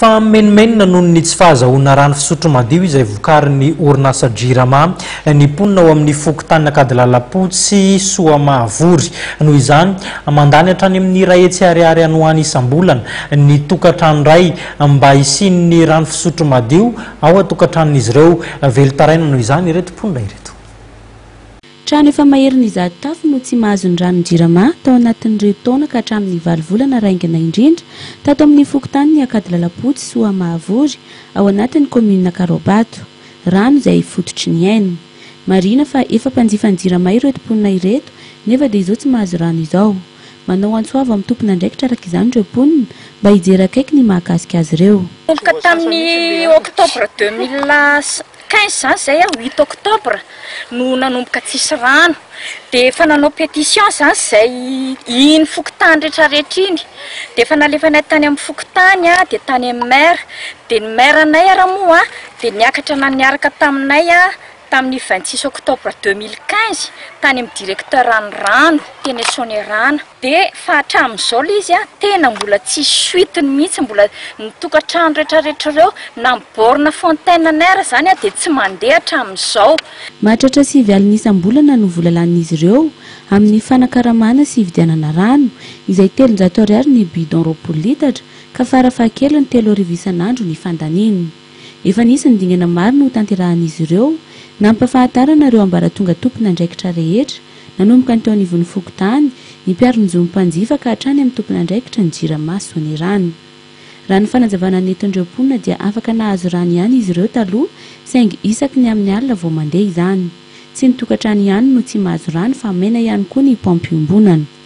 Fa mimenomenona noho ny tsy fahazahoana rano fisotro madio izay vokarin'ny orinasa Jirama ny mponina ao amin'ny fokontany Ankadilalampotsy Soamahavory. Noho izany, mandany hatrany amin'ny 100 ariary any ho any isam-bolana ny tokantrano iray mba hisian'ny rano fisotro madio ao an-tokantranon'izy ireo. Velon-taraina noho izany ireto mponina ireto. Trano efa maherin'ny 100 tafo no tsy mahazo ny ranon'ny Jirama tao anatin'ireo taona ka hatramin'ny valo volana raingana indrindra tato amin'ny fokontanin'i Ankadilalampotsy Soamahavory ao anatin'ny kaominina Karaobato. Rano izay fototry ny aina. Marihina fa efa mpanjifan'ny Jirama ireto mponina ireto nefa dia izao tsy mahazo rano izao. Manao antso avo amin'ny tompon'andraikitra araka izany ireo mponina mba hijery akaiky ny mahakasika azy ireo. Nanomboka tamin'ny octobre 2015 izany izay aho, huit octobre no nanomboka tsisy rano. Dia efa nanao pétition izany izay iny fokontany rehetra rehetra iny. Dia efa nalefanay tany amin'ny fokontany dia tany amin'ny maire. Dia ny maire anay ary moa dia niakatra na niaraka taminay tamin'ny 26 octobre 2015 tany amin'ny directeur ny rano teny Soanierana. Dia fa hatramin'izao ilay izy tena mbola tsisy suite-ny mihitsy, mbola ny tokantrano rehetra rehetra ireo na ny borne fontaine anay ary izany dia tsy mandeha hatramin'izao. Mahatratra 9 alina isam-bolana no vola lanin'izy ireo amin'ny fanakaramana sy hividianana rano, izay 300 ariary ny bidon 20 litatra ka farafahakeliny 3000 isan'andro ny fandaniana. Efa nisy ny dingana maro notanterahan'izy ireo nampafahatarana ireo ambaratonga tompon'andraikitra rehetra, nanomboka ny teo anivon'ny fokontany, ny mpiaro ny zon'ny mpanjifa ka hatrany amin'ny tompon'andraikitry ny Jirama Soanierana. Raha ny fanazavana nentin'ireo mponina dia afaka nahazo rano ihany izy ireo taloha saingy isaky ny amin'ny alina vao mandeha izany. Tsy ny tokantrano ihany no tsy mahazo rano fa maina ihany koa ny paompy iombonana.